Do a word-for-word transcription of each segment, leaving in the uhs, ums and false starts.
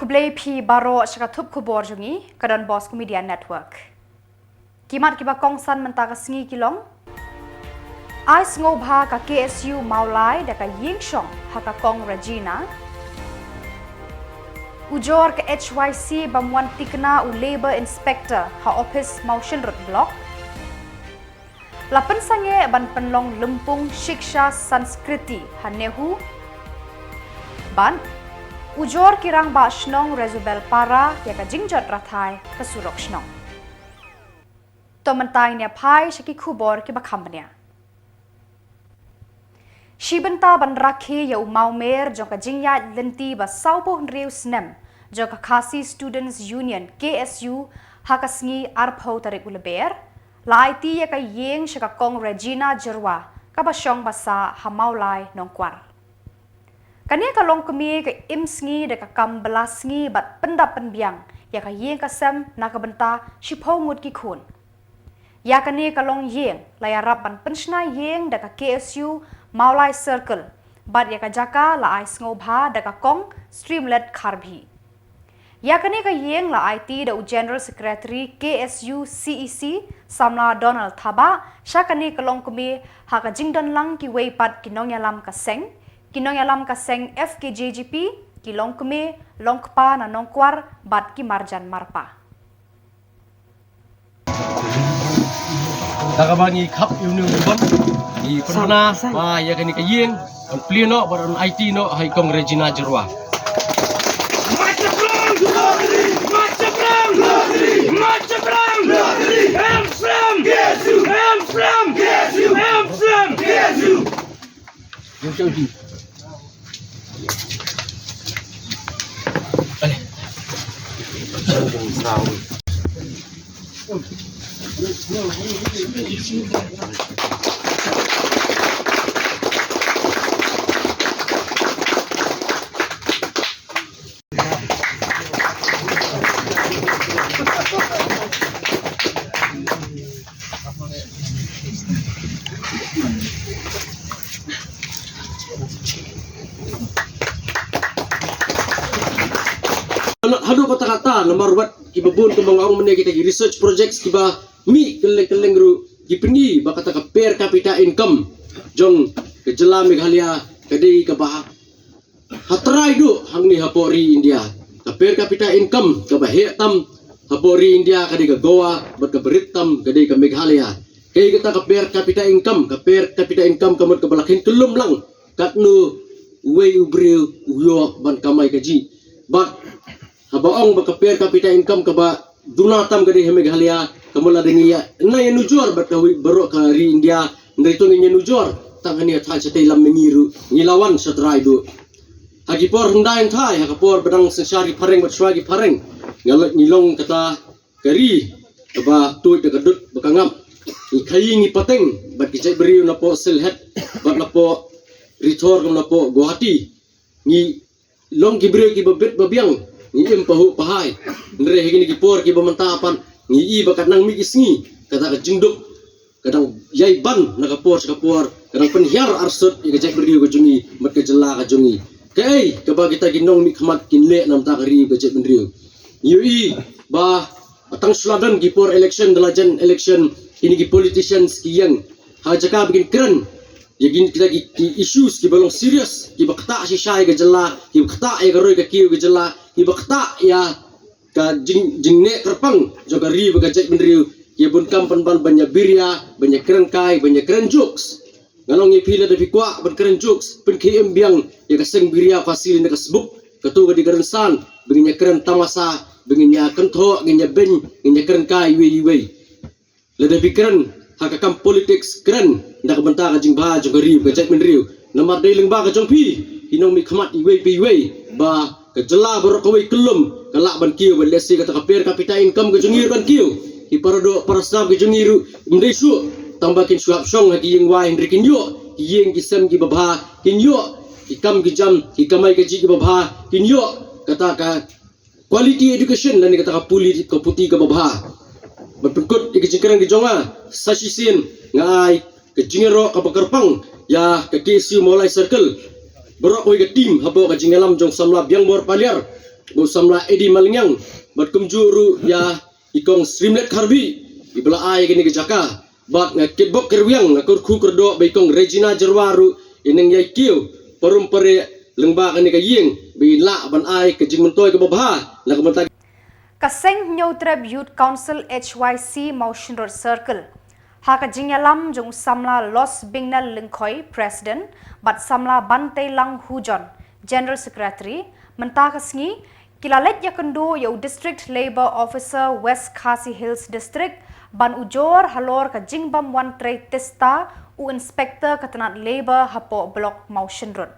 Khublei phi baroh sha ka thup khubor jong ngi ka Don Bosco Media Network. Ki mat kiba kongsan mynta ka sngi ki long: Ai sngewbha ka K S U Mawlai da ka ïing shong ha ka Kong Regina. Ujor ka H Y C bym wan tikna u Labour Inspector ha ophis Mawshynrut Block. La pynsangeh ban pynlong lympung Shiksha Sanskriti ha NEHU. Bad ujor ki rangbah shnong Resubelpara ïa ka jingjot rathai ka surok shnong. To mynta ngin ïa phai sha ki khubor kiba kham bniah. Shi bynta ban rakhe ïa u mawmer jong ka jingïaid lynti ba sawphew hynriew snem jong ka Khasi Students Union, K S U, ha ka sngi arphew tarik u Lber, la aiti ïa ka ïing sha ka Kong Regina Jyrwa, kaba shong ba sah ha Mawlai Nongkwar. Kane ka longkmie ka im sngi da ka kam bylla sngi bad pyndap pynbiang ïa ka ïing ka sem na ka bynta shiphew ngut ki khun. Ïa kane ka longïing la ïarap ban pynshna ïing da ka K S U Mawlai Circle, bad ïa ka jaka la ai sngewbha da ka Kong Streamlet Kharbhi. Ïa kane ka ïing la aiti da u General Secretary K S U C E C, Samla Donald Thabah, sha kane ka longkmie ha ka jingdon lang kiwei pat ki nongïalam ka seng, ki nongïalam ka seng F K J G P, ki longkmie, longkpa na Nongkwar, bad ki marjan marpa. Da kaba ngi khap ïa une u ribbon, ngi pynbna ba ïa kane ka ïing un plie noh bad un aiti noh ha i Kong Regina Jyrwa. Haduh kata kata namar wat kiba bun kumba nga ong mynne kita ki research projects kiba mih kylleng kylleng ruh ki pyni ba kata ka per capita income jong ka jylla Meghalaya ka dei kaba ha trai duh hangne hapoh ri India. Ka per capita income kaba heh tam hapoh ri India ka dei ka Goa bad kaba rit tam ka dei ka Meghalaya. Kaei kata ka per capita income? Ka per capita income ka mut kaba la khein kyllum lang katno uwei u briew u ïoh ban kamai kajih. Bad haba ong ba ka per capita income kaba duna tam ka dei ha Meghalaya, ka mut lada ngi ïa nai ïa nujor bad kawei baroh ka ri India, hynrei to ngin ïa nujor tang hangne ha thaiñ shatei lam mihngi ruh ngi la wan sha trai duh. Ha ki por hyndai hynthai, ha ka por ba dang synshar ki phareng bad shuwa ki phareng, nga la, ngi long kata ka ri kaba tuid da ka dud bad ka ngap. Ngi khaii ngi pateng bad ki jaitbynriew napoh Sylhet bad napoh Ri Thor kum napoh Guwahati. Ngi long ki briew kiba bit ba biang, ngi im pahuh pahai. Hynrei ha kine ki por kiba mynta pat ngi i ba kat nang mih ki sngi kata ka jingduk ka dang ïai ban na ka por sha ka por, ka dang pynhiar arsut ïa ka jaitbynriew ka jong ngi bad ka jylla ka jong ngi. Kaei kaba kita ki nongmihkhmat kin leh na ka bynta ka ri ka jaitbynriew? Ngi ïohi ba tang shu la don ki por election, da la jan election, kine ki politicians ki ïeng ha jaka ba kin kren ïa kine kita ki, ki issues kiba long serious, kiba ktah shisha ïa ka jylla, kiba ktah ïa ka roi ka kiew ka jylla, kiba ktah ïa ka jing, jingneh kyrpang jong ka ri bad ka jaitbynriew, ïa bun kam pynban ban ïa biria, ban ïa kren kai, ban ïa kren jokes. Ngan ong ïa phi, lada phi kwah ban kren jokes, pynkhie im biang ïa ka seng biria Khasi lane ka sbuk, kato ka dei ka rynsan ba ngin ïa kren tamasa, ba ngin ïa kynthoh, ngin ïa beiñ, ngin ïa kren kai iwei iwei. Lada phi kren ha ka kam politics, kren na ka bynta ka jingbha jong ka ri bad ka jaitbynriew. Namar dei lyngba ka jong phi ki nongmihkhmat iwei pa iwei ba ka jylla baroh kawei kyllum ka lah ban kiew, bad lehse kata ka per capita income ka jong ngi ruh kan kiew. Ki paradoh parasnam ki jong ngi ruh ym dei shuh tang ba kin shu hap shong ha ki ïing wai, hynrei kin ïoh ki ïing ki sem kiba bha, kin ïoh ki kam ki jam, ki kamai kajih kiba bha, kin ïoh kata ka quality education lane kata ka puli, ka puthi kaba bha. Ban pynkut ïa ka jingkren ka jong nga, sa shisien nga ai ka jingïaroh kaba kyrpang ïa ka K S U Mawlai Circle, baroh kawei ka team hapoh ka jingïalam jong samla Biangbor Paliar, Bad samla Eddie Malngiang, bad kumjuh ruh ïa i kong Srimlet Kharbi, iba la ai ïa kane ka jaka. Bad nga kitbok kyrwiang, nga kyrkhu kyrdoh ba i kong Regina Jyrwa ruh i nang ïai kiew parum pare lyngba kane ka ïing, ba in lah ban ai ka jingmyntoi kaba bha na ka bynta. Ka seng Hynñiewtrep Youth Council H Y C Mawshynrut Circle, ha ka jingïalam jong u samla Losbingnel Lyngkhoi, President, bad samla Banteilang Hujon, General Secretary, mynta ka sngi ki la leit ïakynduh ïa u District Labour Officer, West Khasi Hills District, ban ujor halor ka jingbym wan trei tista u Inspector ka tnat Labour hapoh Block Mawshynrut.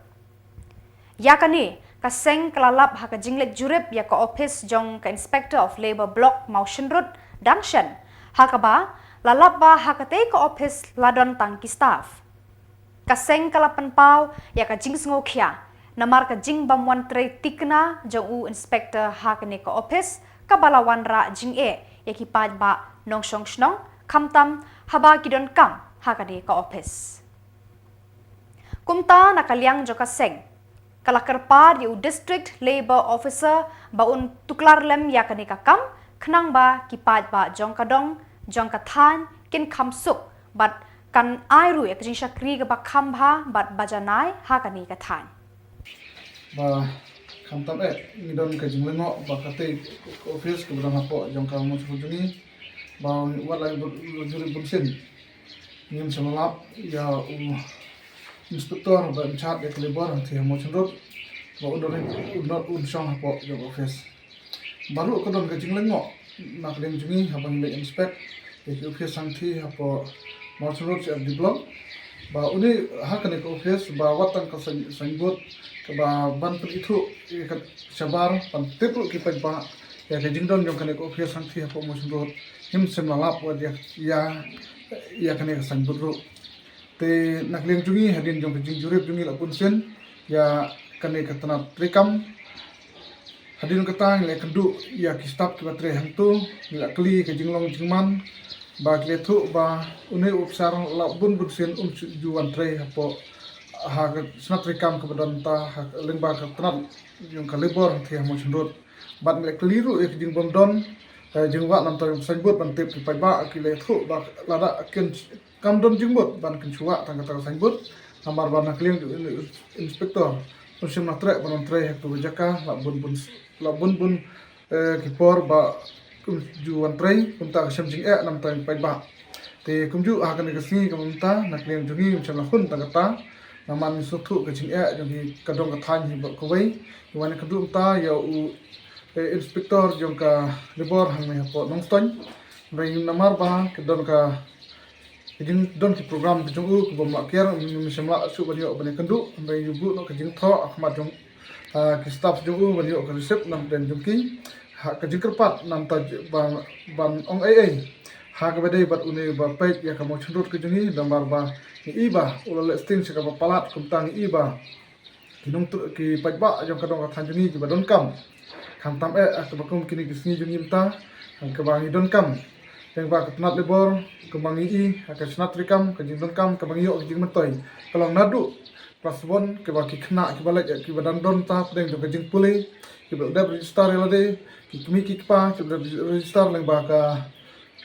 Ïa kane ka seng ka la lap ha ka jingleit jurip ïa ka ophis jong ka Inspector of Labour Block Mawshynrut, Dangshen, ha kaba la lap ba ha katei ka ophis la don tang ki staff. Ka seng ka la pynpaw ïa ka jingsngewkhia namar ka jingbym wan trei tikna jong u Inspector ha kane ka ophis, kaba la wanrah jingeh ïa ki paidbah nongshong shnong, khamtam haba ki donkam ha kane ka ophis. Kumta na ka liang jong ka seng, ka la kyrpad ïa u District Labour Officer ba un tuklar lem ïa kane ka kam, khnang ba ki paidbah jong ka dong, jong ka thaiñ, kin kham suk, bad kan ai ruh ïa ka jingshakri kaba kham bha bad ba janai ha kane ka thaiñ. Ba khamtam eh, ngi don ka jinglyngngoh ba katei ka ophis kaba don hapoh jong ka Mawshynrut jong ngi, ba wat la jurip bunsien, ngim shym la lap ïa u Inspector ba in charge ïa ka labour hangtei ha Mawshynrut, ba un don, un don, un shong hapoh jong ka ophis. Baroh ka don ka jinglyngngoh na ka liang jong ngi haba ngi leit inspect ïa ki ophis hangtei hapoh Mawshynrut C R D Block, ba une ha kane ka ophis ba wat tang ka sign-, signboard kaba ban pynithuh ïa ka shabar, ban tip ruh ki paidbah ïa ka jingdon jong kane ka ophis hangtei hapoh Mawshynrut, ngim shym la lap wat ïa, ïa, ïa kane ka signboard ruh. Te na ka liang jong ngi, hadien jong ka jingjurip jong ngi la bunsien ïa kane ka tnat treikam, hadien kata ngi la ïakynduh ïa ki staff kiba trei hangto, ngi la kylli ka jinglong jingman, ba ki la ïathuh ba une u ophisar la bun bunsien um ju wan trei hapoh, ha ka tnat treikam kaba don mynta, ha lyngba ka tnat jong ka labour hangtei ha Mawshynrut. Bad ngi la kylli ruh ïa ka jingbym don, eh, jingwah namar tang signboard ban tip ki paidbah, ki la ïathuh ba lada kin kam don jingmut ban kynshuwa tang kata ka signboard, namar ba na ka liang jong u Inspector um shym la treh ban wan trei ha katu ka jaka la bun bun, la bun bun, eh, ki por ba um ju wan trei, kumta ka shem jingeh namar tang paidbah. Te kumjuh ha kane ka sngi kaba mynta, na ka liang jong ngi um shym la hun tang kata, namar ngi sngewthuh ka jingeh jong ki, ka dong ka thaiñ hi baroh kawei. Ngi wan ïakynduh mynta ïa u, eh, Inspector jong ka labour hangne hapoh Nongstoiñ. Hynrei namar ba ka don ka, ka jingdon ki program ka jong u kaba ym lah kiar, ngim shym lah shuh ban ïoh ban ïakynduh, hynrei ngi buh noh ka jingthoh ha khmat jong, ah, ki staff jong u ban ïoh ka receipt na pdeng jong ki. Ha ka jingkyrpad namar tang ban, ban ong ei ei ha kaba dei bad une uba peit ïa ka Mawshynrut ka jong ngi, namar ba ngi i ba u la leh sting sha kaba palat, kumta ngi i ba ki nongtr-, ki paidbah jong ka dong ka thaiñ jong ngi kiba donkam, khamtam eh ha kaba kum kine ki sngi jong ngi mynta, ha kaba ngi donkam lyngba ka tnat labour, kaba ngi i ha ka tnat treikam, ka jingdonkam kaba ngi ïoh ka jingmyntoi ka long naduh klas one, kiba ki khynnah kiba leit, kiba dang don ha pdeng jong ka jingpule, kiba dep register ïa lade, ki kmie ki kpa kiba dep register lyngba ka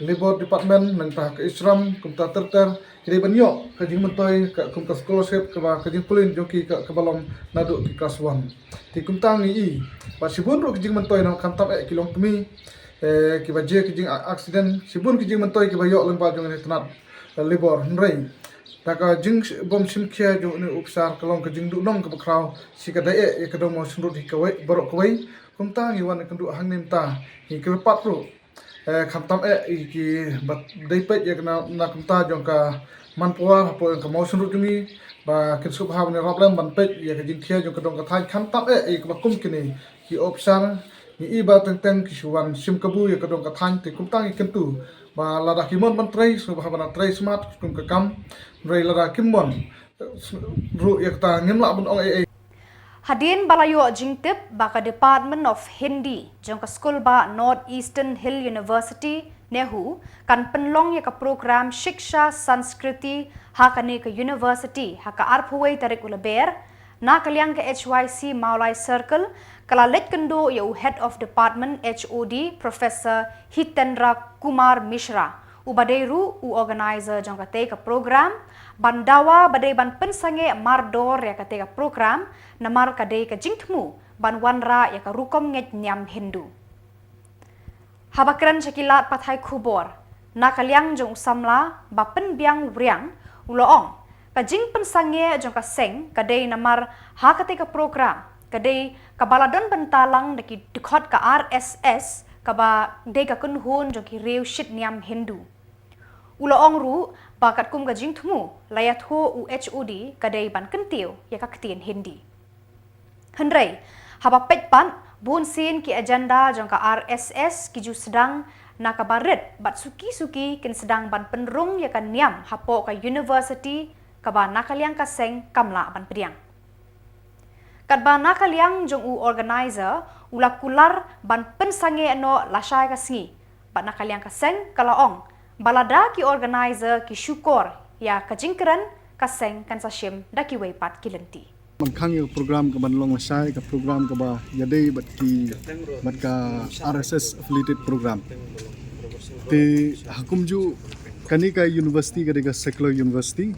Labour Department, nangta ka e-Shram, kumta ter ter, ki dei ban ïoh ka jingmyntoi ka, kum ka scholarship, kaba ka jingpule jong ki ka, kaba long naduh ki klas one. Te kumta ngi i ba shibun ruh ki jingmyntoi, nang khamtam eh ki longkmie, eh, kiba jia ki jing a-, accident, shibun ki jingmyntoi kiba ïoh lyngba jong kane ka tnat, eh, labour, hynrei da ka jingbym shimkhia jong une u ophisar ka long ka jingduhnong kaba khraw, shi ka dei eh ïa ka dong Mawshynrut hi kawei, baroh kawei. Kumta ngi wan ïakynduh hangne mynta, ngi kyrpad ruh, eh, khamtam eh ïa kiba dei peit ïa ka na, na ka bynta jong ka manpower hapoh jong ka Mawshynrut jong ngi, ba kin sngewbha ban ïarap lem ban peit ïa ka jingkhia jong ka dong ka thaiñ, khamtam eh ïa kiba kum kine ki ophisar. Ngi i ba teng teng ki shu wan shim kabu ïa ka dong ka thaiñ, te kumta ngi kyntu ba lada ki mon ban trei, sngewbha ban trei smat kum ka kam, hynrei lada kim mon ruh ïa kata ngim lah ban ong ei ei. Hadien ba la ïoh jingtip ba ka Department of Hindi jong ka skulbah North Eastern Hill University, NEHU, kan pynlong ïa ka program Shiksha Sanskriti ha kane ka university ha ka arphew wei tarik u Lber, Na ka liang ka H Y C Mawlai Circle, ka la leit kynduh ïa u Head of Department, H O D, Professor Hitendra Kumar Mishra, uba dei ruh u organizer jong katei ka program, ban dawa ba dei ban pynsangeh mardor ïa katei ka program, namar ka dei ka jingthmu ban wanrah ïa ka rukom ngeit niam Hindu. Haba kren sha ki lad pathai khubor, na ka liang jong u samla ba pynbiang u Riang, u la ong, ka jingpynsangeh jong ka seng ka dei namar ha katei ka program, ka dei kaba la don bynta lang da ki dkhot ka R S S, kaba dei ka kynhun jong ki riew shit niam Hindu. U la ong ruh ba katkum ka jingthmu, la ïathuh u H O D ka dei ban kyntiew ïa ka ktien Hindi. Hynrei, haba peit pat, bun sien ki agenda jong ka R S S ki ju sdang na kaba rit bad suki-suki kin sdang ban pynrung ïa ka niam hapoh ka university kaba na ka liang ka seng kam lah ban pdiang. Katba na ka liang jong u organizer u la kular ban pynsangeh noh lashai ka sngi, bad na ka liang ka seng ka la ong ba lada ki organizer ki shukor ïa ka jingkren, ka seng kan sa shim da kiwei pat ki lynti. Ban khang ïa ka program kaban long lashai, ka program kaba ïadei bad ki, bad ka R S S affiliated program. Te ha kumjuh kane ka university ka dei ka secular university.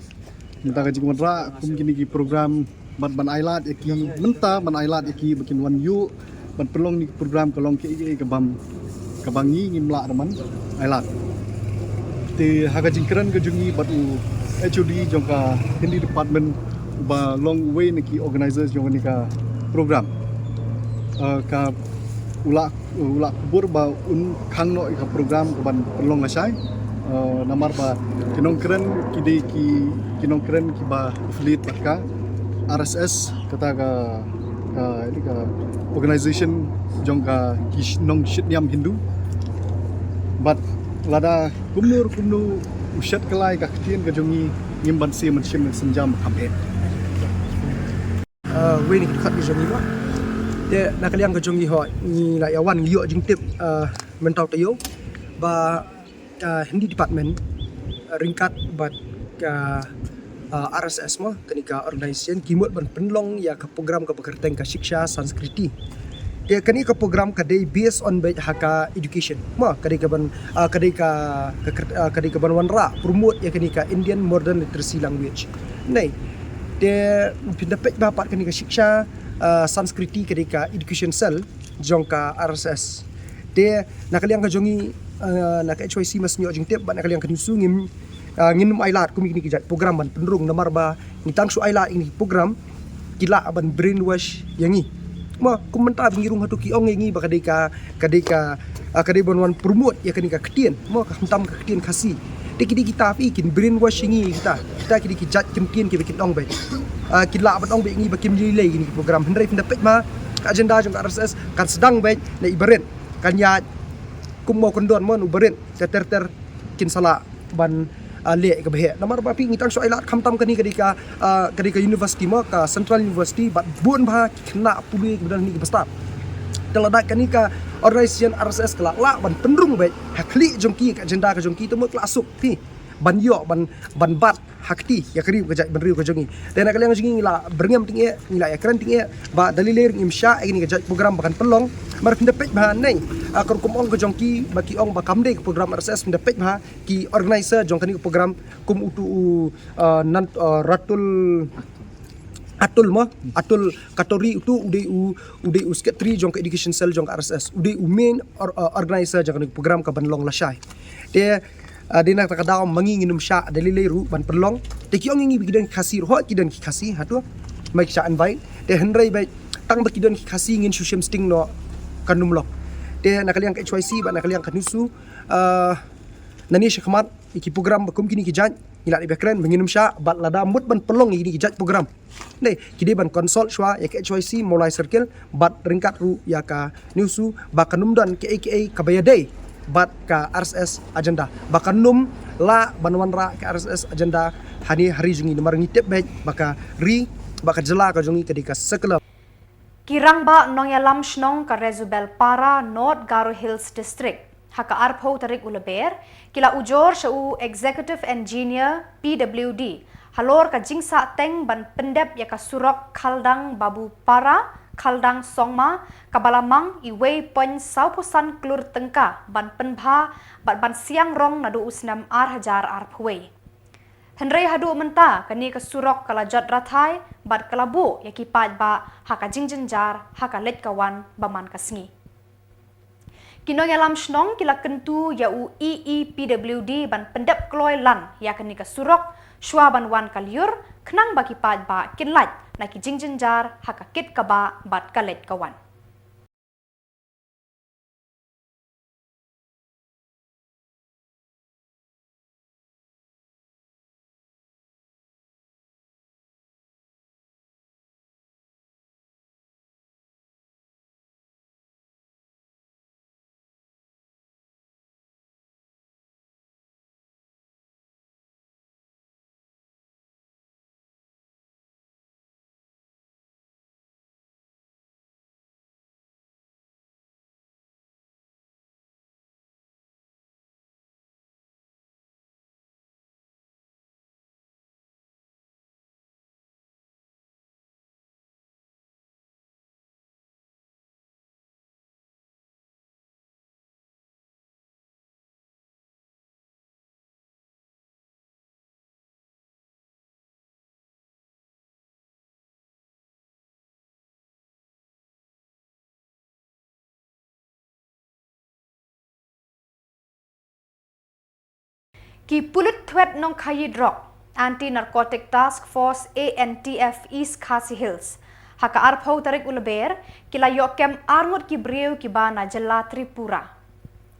Mynta ka jingwanrah kum kine ki program bad ban ailad ïa ki, mynta ban ailad ïa ki ba kin wan ïuh ban pynlong kine ki program ka long kaei kaei kaba, kaba ngi ngim lah ruh ban ailad. Te ha ka jingkren ka jong ngi bad u H O D jong ka Hindi department, uba long uwei na ki organizers jong kane ka program, eh, ka u la, u la kubur ba un khang noh ïa ka program kaban pynlong lashai. Eh, namar ba ki nongkren ki dei ki, ki nongkren kiba affiliate bad ka R S S, kata ka, ka, ka organization jong ka ki sh-, nongshit niam Hindu. Bad lada kumno kumno u shet kylla ïa ka ktien ka jong ngi, ngim banse mynsiem mynsiem jam kham eh. Eh, wei na ki dkhot ka jong ngi mo. Te na ka liang ka jong ngi ho, ngi la ïa wan ngi ïoh jingtip, eh, mynta taïew ba, eh, Hindi department, eh, ryngkat bad ka, eh, R S S mo, kane ka organization, ki mut ban pynlong ïa ka program kaba kyrteng ka Shiksha Sanskriti. Te kane ka program ka dei based on beit ha ka education mo, ka dei kaban, eh, ka dei ka, ka kyrt-, eh, ka dei kaban wanrah promote ïa kane ka Indian modern literacy language. Nei, te phin da peit ba pat kane ka Shiksha, eh, Sanskriti ka dei ka education cell jong ka R S S. Te na ka liang ka jong ngi, eh, na ka H Y C ma shu ïoh jingtip bad na ka liang ka NEWSU ngim, eh, ngin ym ailad kum kine ki jait program ban pynrung, namar ba ngi tang shu ailad ïa kine ki program ki lah ban brainwash ïa ngi. Mo, kum mynta ba ngi rung hato ki ong ïa ngi ba ka dei ka, ka dei ka, eh, ka dei ban wan promote ïa kane ka ktien mo, khamtam ka ktien Khasi. Te ki dei kita phi kin brainwash ïa ngi kita. Kita ki dei ki jait ktien kiba kin ong beit, ah, ki lah ban ong beit ïa ngi ba kim lei lei ïa kine ki program. Hynrei phin da peit ma ka agenda jong ka R S S kan sdang beit na i barit, kan ïaid kum mo kyndon mo na u barit, ka ter ter kin sa lah ban, ah, leh kaba heh. Namar ba phi, ngi tang shu ailad khamtam kane ka dei ka, ah, ka dei ka university mo, ka Central University, bad bun bha ki khynnah pule kiba don hangne kiba stad. Te lada kane ka organization R S S ka lah, lah ban pynrung beit ha khlieh jong ki, ka agenda ka jong ki, te mo ka lah suk phi ban ïoh ban, ban bat ha kti ïa ka ri ka jaitbynriew ka jong ngi. Te na ka liang jong ngi ngi la byrngem tyngeh, ngi la ïakren tyngeh ba da lei lei ruh ngim shah ïa kane ka jait program ba kan pynlong. Namar phin da peit bha nei, ah, ka rukom ong ka jong ki ba ki ong ba kam dei ka program R S S, phin da peit bha ki organizer jong kane ka program kum utu u, ah, Nan-, ah, Ratul Atul mo, Atul Katori utu u dei u, u dei u secretary jong ka education cell jong ka R S S, u dei u main or-, uh, organizer jong ka program kaban long lashai. Te, uh, dei na kata ka daw ma ngi ngin ym shah da lei lei ruh ban pynlong. Te ki ong ïa ngi ba ki don ki Khasi ruh, hooid ki don ki Khasi, hato ma ki shah invite. Te hynrei beit tang ba ki don ki Khasi ngin shu shim sting noh, kan ym long. Te na ka liang ka H Y C bad na ka liang ka NEWSU, uh, nangne shakhmat ïa ki program ba kum kine ki jait, ngi la dep ïakren ba ngin ym shah, bad lada mut ban pynlong ïa kine ki jait program, dei, ki dei ban consult shuwa ïa ka H Y C Mawlai Circle bad ryngkat ruh ïa ka NEWSU ba kan ym don kaei kaei kaba ïadei bad ka R S S agenda, ba kan ym lah ban wanrah ka R S S agenda hangne ha ri jong ngi, namar ngi tip beit ba ka ri, ba ka jylla ka jong ngi ka dei ka secular. Ki rangbah nongïalam shnong ka Resubel Para, North Garo Hills District, ha ka arphew tarik u Lber, ki la ujor sha u Executive Engineer, P W D, halor ka jingsahteng ban pyndep ïa ka surok Khaldang Babupara, Khaldang Songma, kaba la mang uwei point saw phew san klur tyngka ban pynbha bad ban siang rong naduh u snem ar hajar arphew wei. Hynrei haduh mynta kane ka surok ka la jot rathai bad ka la buh ïa ki paidbah ha ka jingjynjar ha ka leit ka wan ba man ka sngi. Ki nongïalam shnong ki la kyntu ïa u E E P W D ban pyndep kloi lan ïa kane ka surok shuwa ban wan ka lyiur, khnang ba ki paidbah kin lait na ki jingjynjar ha ka kit ka bah bad ka leit ka wan. Ki pulit thwet nongkhaïi drok, Anti Narcotic Task Force, A N T F, East Khasi Hills, ha ka arphew tarik u Lber, ki la ïoh kem arngut ki briew kiba na jylla Tripura.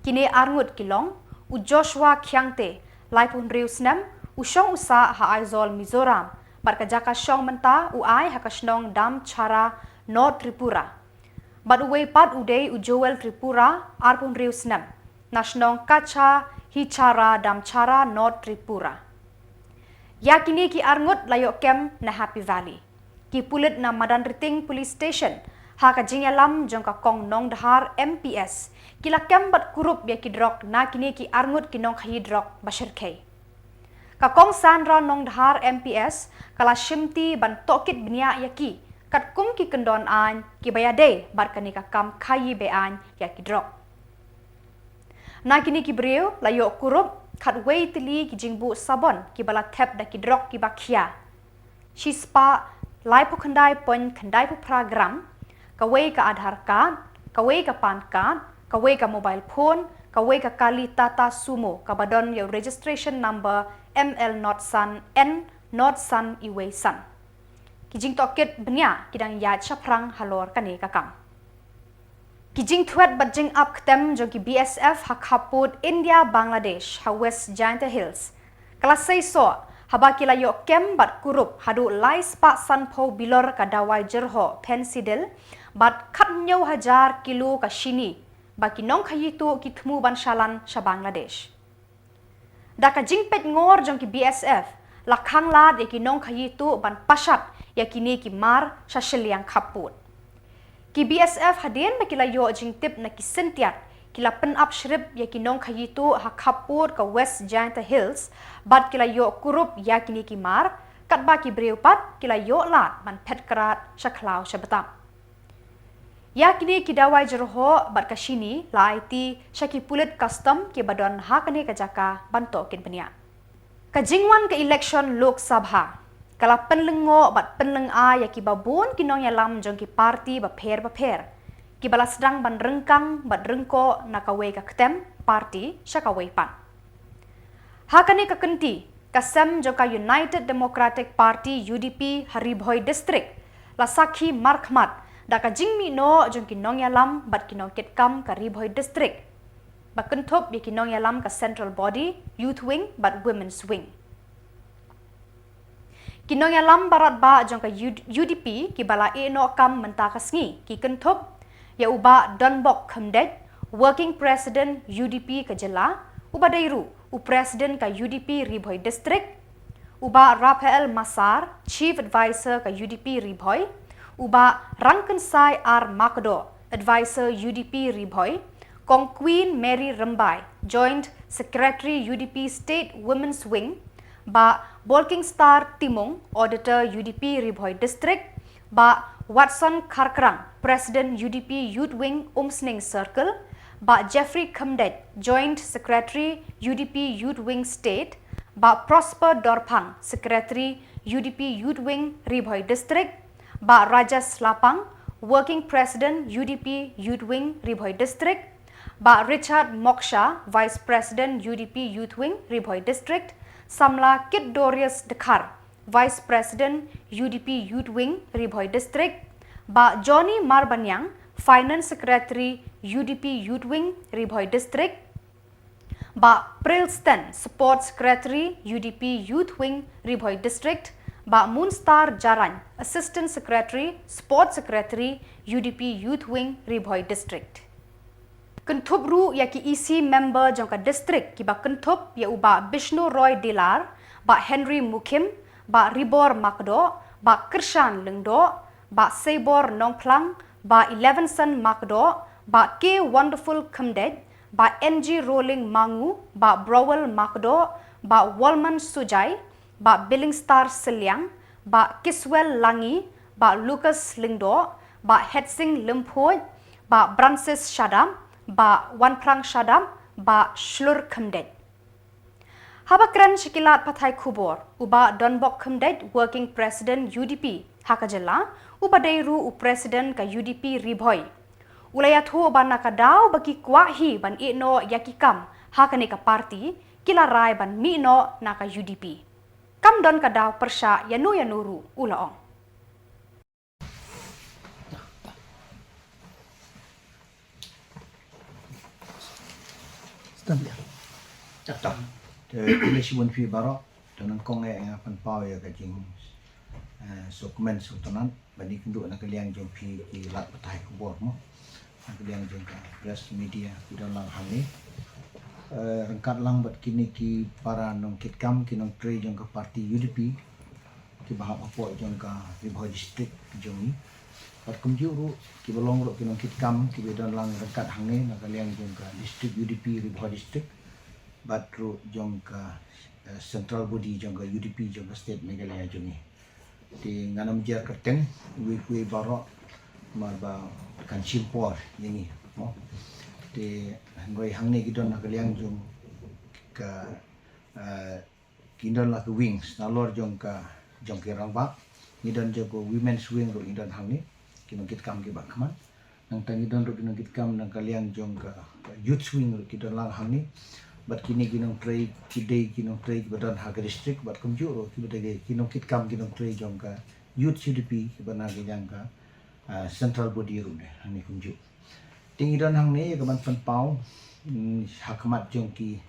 Kine arngut ki long u Joshua Khiangte, laiphew hynriew snem, u shong u sah ha Aizawl, Mizoram, bad ka jaka shong mynta u ai ha ka shnong Damchara, North Tripura. Bad uwei pat u dei u Joel Tripura, arphew hynriew snem, na shnong Kacha Hichara, Damchara, North Tripura. Ïa kine ki arngut la ïoh kem na Happy Valley. Ki pulit na Madanrting Police Station, ha ka jingïalam jong ka Kong Nongdhar M P S, ki la kem bad kurup ïa ki drok na kine ki arngut ki nongkhaïi drok ba shyrkhei. Ka Kong Sandra Nongdhar M P S, ka la shimti ban tohkit bniah ïa ki, katkum ki kyndon aiñ kiba ïadei bad kane ka kam khaïi be-aiñ ïa ki drok. Na kine ki briew la ïoh kurup khatwei tylli ki jingbuh sabon kiba la thep da ki drok kiba khia. Shispah laiphew khyndai point khyndai phra gram, kawei ka Aadhaar card, kawei ka PAN card, kawei ka mobile phone, kawei ka kali Tata Sumo kaba don ïa u registration number M L not san N not san uwei san. Ki jingtohkit bniah ki dang ïaid shaphrang halor kane ka kam. Ki jingthwet bad jingap ktem jong ki B S F ha khappud India Bangladesh ha West Jaintia Hills, ka la seisoh haba ki la ïoh kem bad kurup haduh lai spah sanphew bilor ka dawai jyrhoh Phensedyl bad khathynñiew hajar kilo ka shini, ba ki nongkhaïi tuh ki thmu ban shalan sha Bangladesh. Da ka jingpeit ngor jong ki B S F, la khanglad ïa ki nongkhaïi tuh ban pashat ïa kine ki mar sha shiliang khappud. Ki B S F hadien ba ki la ïoh jingtip na ki syntiat, ki la pynap shrip ïa ki nongkhaïi tuh ha khappud ka West Jaintia Hills, bad ki la ïoh kurup ïa kine ki mar, katba ki briew pat ki la ïoh lad ban phet krad sha khlaw sha btap. Ïa kine ki dawai jyrhoh bad ka shini la aiti sha ki pulit custom kiba don ha kane ka jaka ban tohkit bniah. Ka jingwan ka election Lok Sabha ka la pynlyngngoh bad pynlyngngoh ïa kiba bun ki nongïalam jong ki parti bapher bapher, kiba la sdang ban ryngkang bad ryngkoh na kawei ka ktem parti sha kawei pat. Ha kane ka kynti, ka sem jong ka United Democratic Party, U D P, ha Ri Bhoi District la sakhi markhmat da ka jingmihnoh jong ki nongïalam bad ki nongkitkam ka Ri Bhoi District, ba kynthup ïa ki nongïalam ka Central Body, Youth Wing bad Women's Wing. Ki nongïalam baroh ba jong ka U D P kiba la ïehnoh kam mynta ka sngi ki kynthup ïa u Bah Donbok Khymdeit, Working President U D P ka jylla, uba dei ruh u President ka U D P Ri Bhoi District, u Bah Raphael Massar, Chief Advisor ka U D P Ri Bhoi, u Bah Rangkynsai R Makdoh, Advisor U D P Ri Bhoi, Kong Queen Mary Rymbai, Joint Secretary U D P State Women's Wing, Bah Bolkingstar Timung, Auditor U D P Ri Bhoi District, Bah Watson Kharkrang, President U D P Youth Wing Umsning Circle, Bah Jeffrey Khymdeit, Joint Secretary U D P Youth Wing State, Bah Prosper Dorphang, Secretary U D P Youth Wing Ri Bhoi District, Bah Rajesh Lapang, Working President U D P Youth Wing Ri Bhoi District, Bah Richard Moksha, Vice President U D P Youth Wing Ri Bhoi District, Samla Kit Dorius Dkhar, Vice President U D P Youth Wing Ri Bhoi District, Bah Johnny Marbaniang, Finance Secretary U D P Youth Wing Ri Bhoi District, Bah Prilston, Sports Secretary U D P Youth Wing Ri Bhoi District, Bah Moonstar Jarain, Assistant Secretary, Sports Secretary U D P Youth Wing Ri Bhoi District. Kynthup ruh ïa ki E C member jong ka district kiba kynthup ïa u Bah Bishnu Roy Dilar, Bah Henry Mukhim, Bah Ribor Makdoh, Bah Kyrshan Lyngdoh, Bah Seibor Nongphlang, Bah Elevenson Makdoh, Bah K Wonderful Khymdeit, Bah N G Rolling Mangu, Bah Browell Makdoh, Bah Walman Sujai, Bah Billingstar Sylliang, Bah Kiswell Langi, Bah Lucas Lyngdoh, Bah Hetsing Lymphoit, Bah Brancis Shadap, Bah Wanphrang Shadap, Bah Shlur Khymdeit. Haba kren sha ki lad pathai khubor, u Bah Donbok Khymdeit, Working President U D P ha ka jylla, uba dei ruh u President ka U D P Ri Bhoi, u la ïathuh ba na ka daw ba ki kwah hi ban ïeh noh ïa ki kam ha kane ka party, ki la rai ban mih noh na ka U D P. Kam don ka daw pyrshah ïano ïano ruh, u la ong. Stamp ïa. Te khublei shibun phi baroh. Te nyngkong eh nga pynpaw ïa ka jing, eh, sngewkmen sngewtynnat ban ïakynduh na ka liang jong phi ki lad pathai khubor mo, na ka liang jong ka press media ki don lang hangne. Eh, ryngkat lang bad kine ki para nongkitkam, ki nongtrei jong ka party U D P kiba hap hapoh jong ka Ri Bhoi District jong ngi. Bad kumjuh ruh kiba long ruh ki nongkitkam kiba don lang ryngkat hangne na ka liang jong ka District U D P Ri Bhoi District, bad ruh jong ka, eh, central body jong ka U D P jong ka state Meghalaya jong ngi. Te ngan ym jer kyrteng uwei uwei baroh namar ba kan shim por ïa ngi mo. Te hynrei hangne ki don na ka liang jong ka, eh, ki don la ki wings nalor jong ka, jong ki rangbah. Ngi don jong ka women's wing ruh ngi don hangne, ki nongkitkam kiba khmat. Nangta ngi don ruh ki nongkitkam na ka liang jong ka youth wing ruh ki don lang hangne. Bad kine ki nongtrei ki dei ki nongtrei kiba don ha ka district bad kumjuh ruh kiba dei ki nongkitkam ki nongtrei jong ka youth U D P kiba na ka liang ka, ah, central body ruh ne hangne kumjuh. Te ngi don hangne ïa ka ban pynpaw, mm, ha khmat jong ki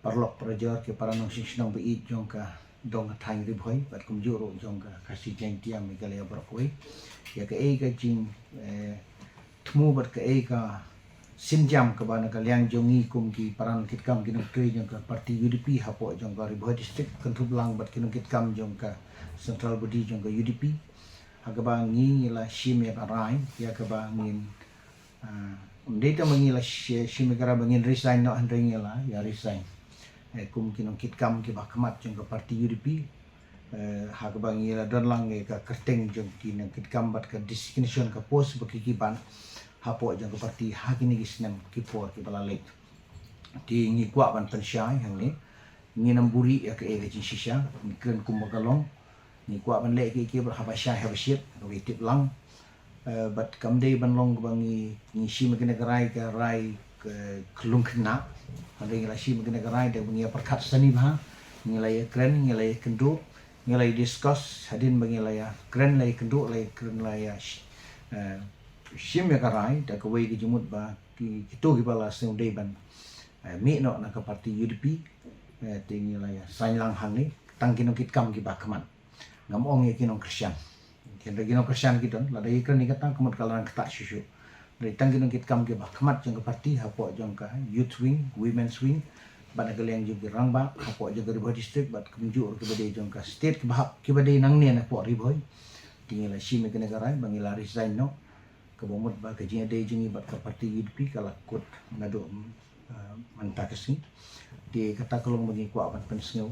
paralok parajor ki para nongshong shnong ba ïeit jong ka dong ka thaiñ Ri Bhoi bad kumjuh ruh jong ka Khasi Jaiñtia Meghalaya baroh kawei ïa kaei ka jing, eh, thmu bad kaei ka sienjam kaba na ka liang jong ngi kum ki para nongkitkam ki nongtrei jong ka party U D P hapoh jong ka Ri Bhoi District kynthup lang bad ki nongkitkam jong ka central body jong ka U D P ha kaba ngi la shim ïa ka rai ïa kaba ngin Ah, ym dei tang ba ngi la shi-, shim ïa ka rai ba ngin resign noh, hynrei ngi la ïa resign, eh, kum ki nongkitkam kiba khmat jong ka party U D P. Eh, ha kaba ngi la don lang ïa ka kyrteng jong ki nongkitkam bad ka designation ka post ba ki, ki ban hapoh jong ka party ha kine ki snem ki por kiba la leit. Te ngi kwah ban pynshai hangne, ngin ym buhrieh ïa kaei ka jingshisha, ngi kren kumba ka long. Ngi kwah ban leh kiei kiei bad haba shai haba shit, haba tip lang. Eh, bad kam dei ban long kaba ngi, ngi shim ïa kane ka rai, ka rai ka, ka lung khynnah. Hynrei ngi la shim ïa kane ka rai da ba ngi ïa pyrkhat sani bha, ngi la ïa kren, ngi la ïa kynduh, ngi la ïa discuss, hadien ba ngi la ïa kren, la ïa kynduh, la ïa kren, la ïa sh-, eh, shim ïa ka rai da kawei ka jingmut ba ki, kito kiba la sngewdei ban, eh, mih noh na ka party U D P, eh, te ngi la ïa sign lang hangne, tang ki nongkitkam kiba khmat. Ngam ong ïa ki nongkyrshan. Hynrei ki nongkyrshan ki don, lada ngi kren ïa kata ka mut ka la nang ktah shuh shuh. Hynrei tang ki nongkitkam kiba khmat jong ka party hapoh jong ka youth wing, women's wing, bad na ka liang jong ki rangbah hapoh jong ka Ri Bhoi District bad kumjuh ruh kiba dei jong ka state kiba hap, kiba dei nangne na poh Ri Bhoi. Te ngi la shim ïa kane ka rai ba ngi la resign noh. Kaba mut ba ka jingïadei jong ngi bad ka party U D P ka la kut naduh, ah, mynta ka sngi. Te kata ka long ba ngi kwah ban pynsngew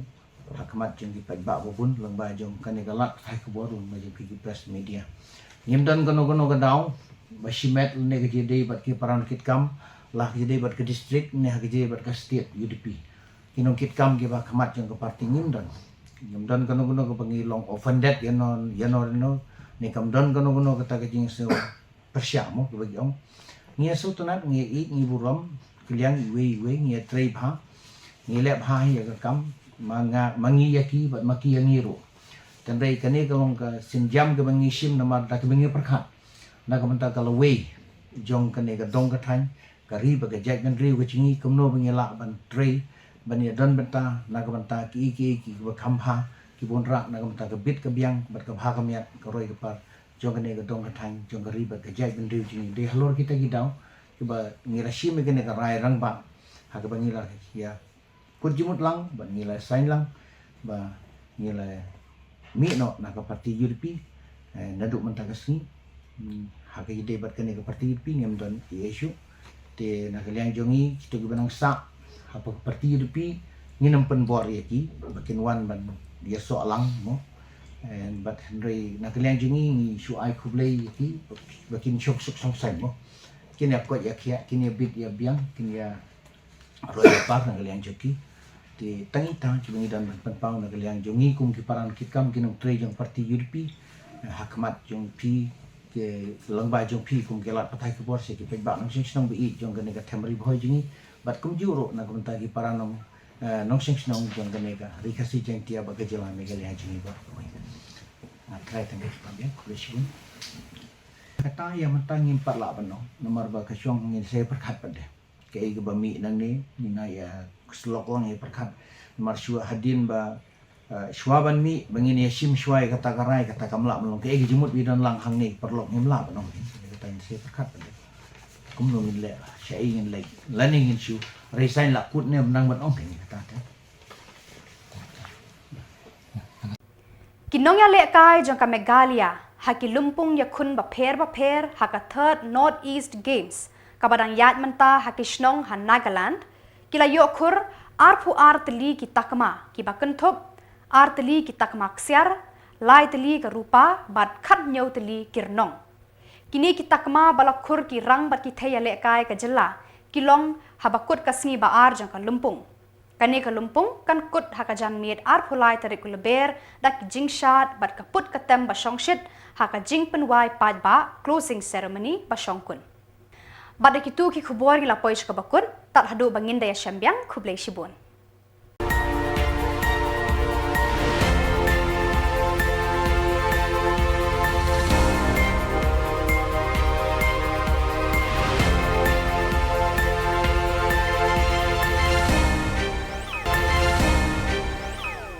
ha khmat jong ki paidbah ba bun, lyngba jong kane ka lad pathai khubor, lyngba jong ki press media. Ngim don kano kano ka daw ba shimet lane ka jingïadei bad ki para nongkitkam, la ha ka jingïadei bad ka district ne ha ka jingïadei bad ka state U D P. Ki nongkitkam kiba ha khmat jong ka party ngim don. Ngim don kano kano kaba ngi long offended ïano ïano ïano, ne kam don kano kano kata ka jingsngew pyrshah mo, kaba ki ong. Ngi ïa sngewtynnat, ngi ïa ïeit, ngi burom, kylliang iwei iwei, ngi ïa trei bha, ngi leh bha ïa ka kam, ma nga, ma ngi ïa ki, bad ma ki ïa ngi ruh. Tangba kane ka long ka sienjam kaba ngi shim namar da kaba ngi pyrkhat na ka bynta ka lawei jong kane ka dong ka thaiñ, ka ri bad ka jaitbynriew ka jong ngi, kumno ba ngi lah ban trei, ban ïa don bynta na ka bynta kiei kiei kiba kham bha, kiba wanrah na ka bynta ka bit ka biang bad ka bha ka miat, ka roi ka par jong kane ka dong ka thaiñ, jong ka ri bad ka jaitbynriew jong ngi. Dei halor kita ki daw kiba ngi la shim ïa kane ka rai rangbah, ha kaba ngi la ïa kut jingmut lang, bad ngi la sign lang ba ngi la mih noh na ka party U D P, eh, naduh mynta ka sngi. Hmm, ha ka jingïadei bad kane ka party U D P ngim don ei ei shuh. Te na ka liang jong ngi, kito kiba nang sah hapoh ka party U D P, ngin ym pynbor ïa ki ba kin wan ban ïasoh lang mo. Eh, bad hynrei na ka liang jong ngi, ngi shu ai khublei ïa ki ba kin shong suk shong saiñ mo. Kin ïa koit ïa khiah, kin ïa bit ïa biang, kin ïa roi ïa par na ka liang jong ki. Te tang ita kiba ngi don ban pynpaw na ka liang jong ngi kum ki para nongkitkam, ki nongtrei jong party U D P, eh, ha khmat jong phi, ki lyngba jong phi kum ki lad pathai khubor, sha ki paidbah nongshong shnong ba ïeit jong kane ka them Ri Bhoi jong ngi, bad kumjuh ruh na ka bynta ki para nong, eh, nongshong shnong jong kane ka Ri Khasi Jaiñtia bad ka jylla Meghalaya jong ngi baroh kawei. Nga trai tang ka jingpynbiang, khublei shibun. Kata ïa mynta ngim pat lah ban ong namar ba ka shong ngin sa ïa pyrkhat pat de. Kaei kaba mih nangne, ngin ïa syllok lang ïa pyrkhat. Namar shuwa hadien ba, eh, shuwa ban mih ba ngin ïa shim shuwa ïa kata ka rai, kata kam lah ban long. Kaei ka jingmut ba i don lang hangne, paralok, ngim lah ban ong. Kata ngin sa ïa pyrkhat pat de. Kumno ngin leh, shaei ngin leh, lane ngin shu resign la kut ne, ym nang ban ong kane kata te. Ki nongïalehkai jong ka Meghalaya ha ki lympung ïakhun bapher bapher ha ka Third North East Games kaba dang ïaid mynta ha ki shnong ha Nagaland, ki la ïoh khur arphew ar tylli ki takma, kiba kynthup ar tylli ki takma ksiar, lai tylli ka rupa bad khathynñiew tylli ki rnong. Kine ki takma ba la khur ki rang bad ki thei ïalehkai ka jylla ki long haba kut ka sngi ba ar jong ka lympung. Kane ka lympung kan kut ha ka janmiet arphew lai tarik u Lber da ki jingshad bad ka put ka tem ba shongshit ha ka jingpynwai paidbah, closing ceremony ba shongkun. Bad da kitu ki khubor ngi la poi sha kaba kut, tad haduh ba ngin da ïashem biang, khublei shibun.